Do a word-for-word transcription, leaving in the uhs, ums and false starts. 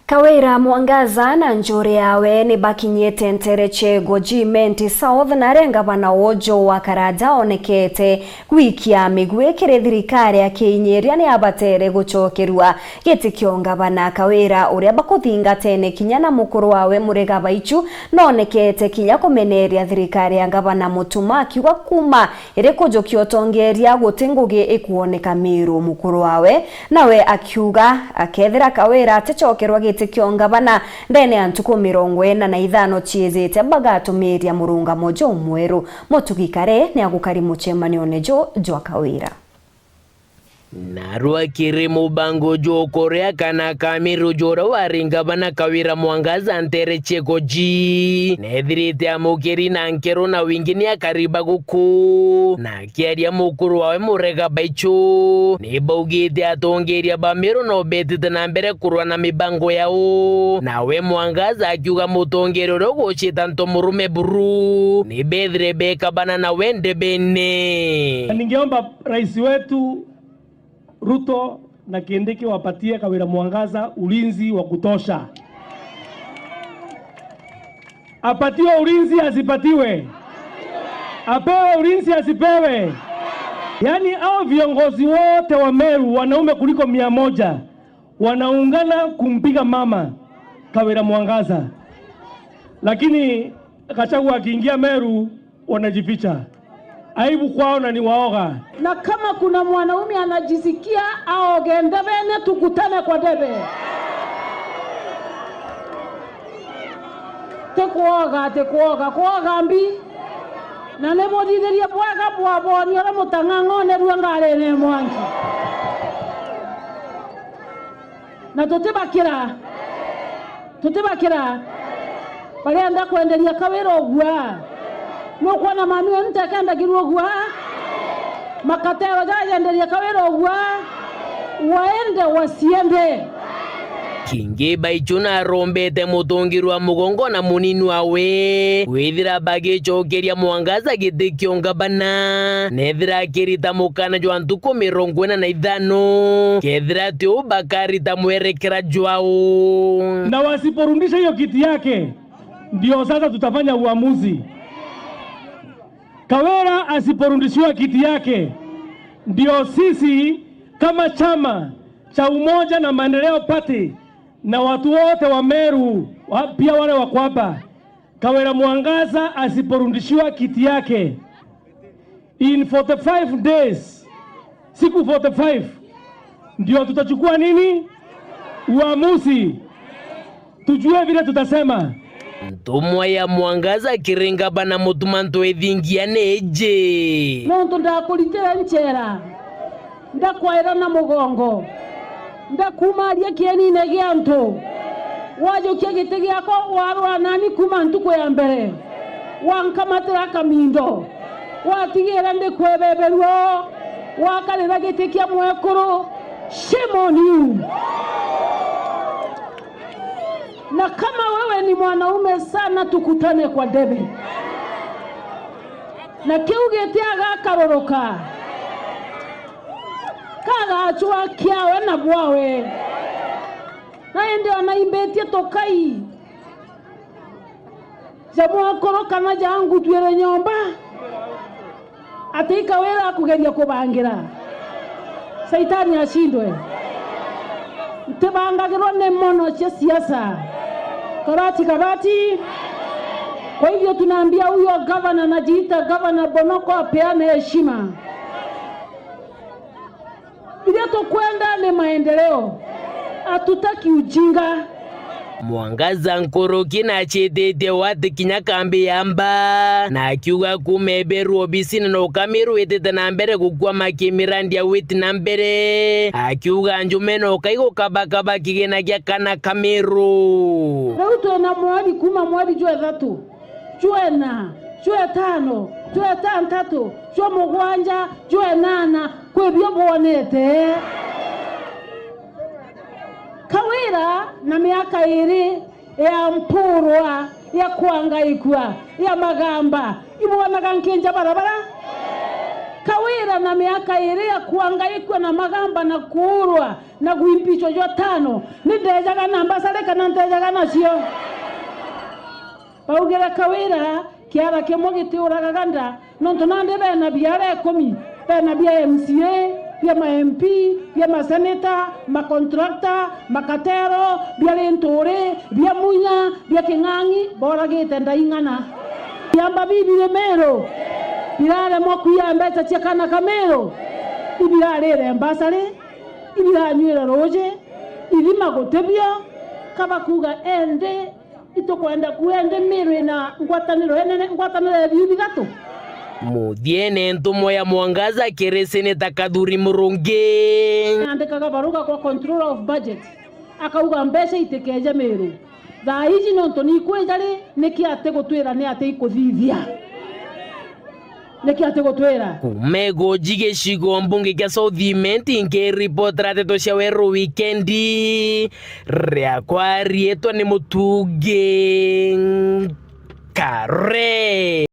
Kawira Mwangaza na njuri yawe ni bakinyite ntere cia Igoji Imenti South, na aria ngavana uju wa Karaja onekete gwikia migwi kiri thirikari, akiinyiria ni abatere gucokerua giti kia ungavana. Kawira, uria bakuthingatene kinya na mukuru wawe Murega Baichu, nonekete kinya kumeneria thirikari ya ngavana Mutuma, akiuga kuma iri kujukia utongeria guti ngugi ikwoneka Miru. Mukuru wawe nawe akiuga akethira Kawira aticokerwa giti kia ungavana ndene ya ntuku mirongo ina na ithano ciijite, bagatumiria murungamo jumweru. Mutugi Kare ni agukari mucemanione ju jwa Kawira. Narua kiri mubango jwa ukuria kana ka Miru juria wari ngavana Kawira Mwangaza ntere cia Igoji, nethirite amukiri na nkero na wingi ni akari ba guku. Na akiaria mukuru wawe Murega Baichu, ni baugite atongeria ba Miru no betite na mbere kurwa na mibango yao. Nawe Mwangaza akiuga mutongeria uria ugucita nto murume buru, ni bethire bekabana nawe ndebene. Na ningeomba rais wetu Ruto na Kindiki wapatie Kawira Mwangaza ulinzi wa kutosha. Apatiwe ulinzi, asipatiwe? Apewe ulinzi, asipewe? Yaani, hao viongozi wote wa Meru, wanaume kuliko mia moja, wanaungana kumpiga mama Kawira Mwangaza. Lakini Gachagua akiingia Meru, wanajificha. Aibu kwao na ni waoga. Na kama kuna mwanaume anajisikia aoge ndebene, tukutane kwa debe. Ti kuoga, ti kuoga, kuoga mbi. Na ni buthithirie bwega bwaboni uria mutang'ang'one rua ngarine mwanki. Na tutibakira. Tutibakira. Barienda kwenderia Kawira ugua. Nukwona mami we ntekendagirua ugua? Makatero jaria jenderia Kawira ugua. Waende wasiende. Kingi Baichu narombete mutongeria wa mugongo na munini wawe kwithira bagicokeria Mwangaza giti kia ungavana, nethira akirita mukana jwa ntuku mirongo ina na ithano, kethira ti uu bakarita mwerekera jwao. Na wasiporudisha hiyo kiti yake, ndio sasa tutafanya uamuzi. Kawira asiporudishiwa kiti yake, ndio sisi kama chama cha Umoja na Maendeleo Party na watu wote wa Meru, wa-, pia wale wako hapa, Kawira Mwangaza asiporudishiwa kiti yake in forty-five days, siku forty-five, ndio tutachukua nini? Uamuzi. Tujue vile tutasema. Ntumwa ya Mwangaza kiri ngavana Mutuma ntwithingia ni iji. Nontu ndakuritire nchera, ndakwaira na mugongo, ndakumaria kienine gia antu, wajukia giti giakwa, warwaa nani kuuma ntuku ya mbere, wankamatira kamindo, watigiire ndikwebeberua, wakarira giti kia mwekuru. Shame on you. Na kama wewe ni mwanaume sana, tukutane kwa debe. Na kiu giti agakaruruka, kagacwa kiawe na bwawe. Na indi ona imbitie tukai ja mwakuru kana ja ngutwire nyomba, ati Kawira akugeria kubangira. Saitani ashindwe. Ntibangagirwa ni mono cia siasa. Kabati, kabati. Kwa hivyo tunaambia huyo gavana anajiita gavana Bonoko apeane heshima. Biria tukwenda ni maendeleo. Hatutaki ujinga. Mwangaza nkuruki na acititie wati kinya kambi ya mba, na akiuga kuuma eberwa obisine na ukamiru witite na mbere gukwama kimirandi ya witi na mbere, akiuga njume na ukai gukabakaba kigina gia kana kamiru. Riu twina mweri kuuma mweri jwa ithatu, jwa ina, jwa itano, jwa itantatu, jwa mugwanja, jwa inana, kwi bio bwonete. Kawira na miaka iri ya mpurwa, ya kwangaikua, ya magamba, ibwonaga nkinja barabara? Kawira na miaka iri ya kwangaikua na magamba na kuurwa na gwimpichwa jwa tano, ni ndejaga na mbasari kana ntejaga nacio? Baugire Kawira, kiara kimwe gitiuragaga nda, nontu nandi bena biara ikumi, bena bia M C A, bia ma M P, bia maseneta, makontrakta, makatero, bia Linturi, bia Munya, bia King'ang'i, boragite nda ing'ana. Biamba bibiri Meru, biraremwa kwia mbeca cia kana ka Meru, ibirarire mbasari, ibiranyuire ruuji, ithima gutibio, kabakuga endi itukwenda kuendi Meru ina ngwataniro enene, ngwataniro ya biu bithatu. Muthiene ntumwa ya Mwangaza kiri Seneta Kathuri Murungi. Nandikaga baruga kwa Controller of Budget, akauga mbeca itikeje Meru. Thaa iji nontu nikwija ri, niki atigutwira ni atia ikuthithia? Niki atigutwira? Kuma Igoji gicigo mbunge kia South Imenti, nkiripotera nteto cia Weru Wikendi, riakwa riitwa ni Mutungi Kare.